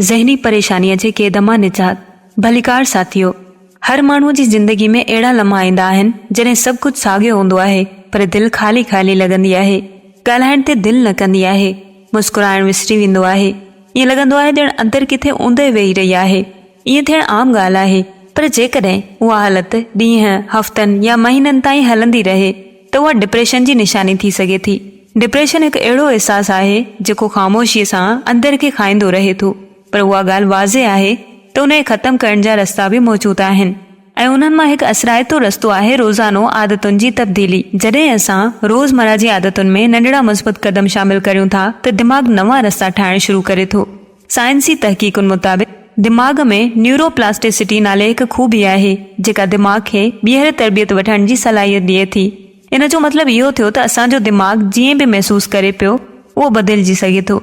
ذهني پريشانيء جي قيد مان نجات. ڀليڪار ساٿيو! هر ماڻهوء جي زندگي ۾ اهڙا لمحا ايندا آهن، جڏهن سڀ ڪجهه ساڳيو هوندو آهي، پر دل خالي خالي لڳندي آهي. ڳالهائڻ تي دل نه ڪندي آهي. مسڪرائڻ وسري ويندو آهي. ائين لڳندو آهي ڄڻ اندر ڪٿي اوندهه ويهي رهي آهي. ائين ٿيڻ عام ڳالهه آهي، پر جيڪڏهن اها حالت ڏينهن، هفتن يا مهينن تائين هلندي رهي ته اها ڊپريشن جي نشاني ٿي سگهي ٿي. ڊپريشن هڪ اهڙو احساس آهي، جيڪو خاموشيء سان اندر کي کائيندو رهي ٿو، پر اها ڳالهه واضح آهي ته ان کي ختم ڪرڻ جا رستا به موجود آهن ۽ انهن مان هڪ اثرائتو رستو آهي روزانو عادتن جي تبديلي. جڏهن اسان روزمره جي عادتن ۾ ننڍڙا مثبت قدم شامل ڪريون ٿا ته دماغ نوان رستا ٺاهڻ شروع ڪري ٿو. سائنسي تحقيقن مطابق دماغ ۾ نيورو پلاسٽيسٽي نالي هڪ خوبي آهي، جيڪا دماغ کي ٻيهر تربيت وٺڻ جي صلاحيت ڏئي ٿي. ان جو مطلب اهو ٿيو ته اسان جو دماغ جيئن به محسوس ڪري پيو، اهو بدلجي سگهي ٿو،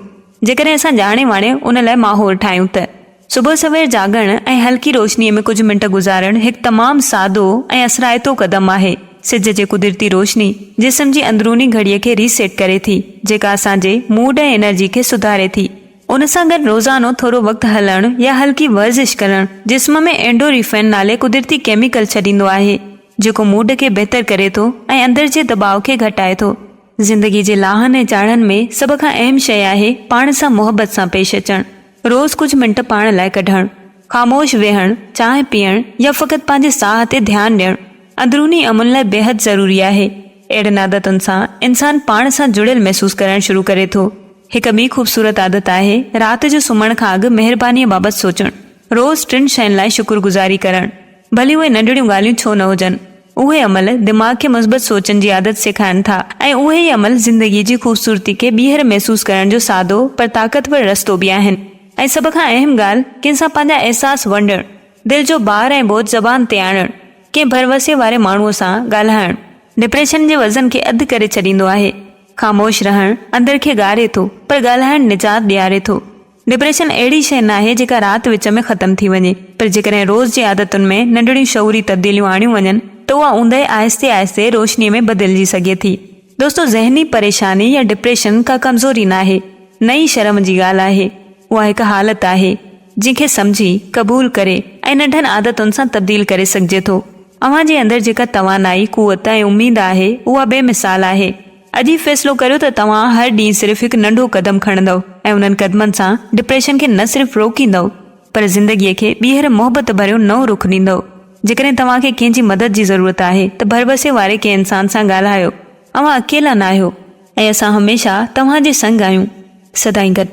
جيڪڏهن اسان ڄاڻي واڻي ان لاء ماحول ٺاهيون ته. صبح سوير جاڳڻ ۽ هلڪي روشنيء ۾ ڪجهه منٽ گذارڻ هڪ تمام سادو ۽ اثرائتو قدم آهي. سج جي قدرتي روشني جسم جي اندروني گهڙيء کي ري سيٽ ڪري ٿي، جيڪا اسان جي موڊ ۽ انرجي کي سڌاري ٿي. ان سان گڏ روزانو ٿورو وقت هلڻ يا هلڪي ورزش ڪرڻ جسم ۾ اينڊورفين نالي قدرتي ڪيميڪل ڇڏيندو آهي، جيڪو موڊ کي بهتر ڪري ٿو ۽ اندر جي دٻاء کي گهٽائي ٿو. زندگي جي لاهن ۽ چاڙهن ۾ سڀ کان اهم شيء آهي پاڻ سان محبت سان پيش اچڻ. روز ڪجهه منٽ پاڻ لاء ڪڍڻ، خاموش ويهڻ، چانهه پيئڻ يا فقط پنهنجي ساهه تي ڌيان ڏيڻ اندروني امن لاء بيحد ضروري آهي. اهڙين عادتن سان انسان پاڻ سان جڙيل محسوس ڪرڻ شروع ڪري ٿو. هڪ ٻي خوبصورت عادت آهي رات جو سمهڻ کان اڳ مهربانيء بابت سوچڻ. روز ٽن شين لاء شڪر گذاري ڪرڻ. ڀلي اهي ننڍڙيون ڳالهيون ڇو نه هجن. اهي عمل دماغ کي مثبت سوچن جي عادت سيکارين ٿا ۽ اهي ئي عمل زندگيء جي خوبصورتي کي ٻيهر محسوس ڪرڻ جو سادو پر طاقتور رستو به آهن. ۽ سڀ کان اهم ڳالهه ڪنهن سان پنهنجا احساس ونڊڻ. دل جو بار ۽ بوجهه زبان تي آڻڻ. ڪنهن ڀروسي واري ماڻهوء سان ڳالهائڻ. ڊپريشن جي وزن کي اڌ ڪري ڇڏيندو آهي. خاموش رهڻ اندر کي ڳاري ٿو، پر ڳالهائڻ نجات ڏياري ٿو. ڊپريشن اهڙي شيء ناهي جيڪا رات وچ ۾ ختم ٿي وڃي، پر جيڪڏهن روز جي عادتن ۾ ننڍڙيون شعوري تبديليون آڻيون وڃن ته اها اوندهه آهستي آهستي روشنيء ۾ بدلجي سگهي ٿي. دوستو ذهني پريشاني يا ڊپريشن ڪا ڪمزوري ناهي، نه ئي شرم جي ڳالهه آهي. اها هڪ حالت آهي، جنهن کي سمجهي، قبول ڪري ۽ ننڍن عادتن سان تبديل ڪري سگهجي ٿو. اوهان جي اندر جيڪا توانائي، قوت ۽ اميد آهي، اها بي مثال آهي. اڄ ئي فيصلو ڪريو ته توهان هر ڏينهن صرف هڪ ننڍو قدم کڻندؤ ۽ انهن قدمن سان ڊپريشن کي نه صرف روڪيندؤ، پر زندگيء کي ٻيهر محبت ڀريو نئون رخ ڏيندؤ. جيڪڏهن توهان کي ڪنهن جي مدد جي ضرورت آهي ته ڀرڀسي واري ڪنهن انسان سان ڳالهايو. اوهان اڪيلا ناهيو ۽ اسان هميشه توهان جي سنگ آهيون. سدائين گڏ.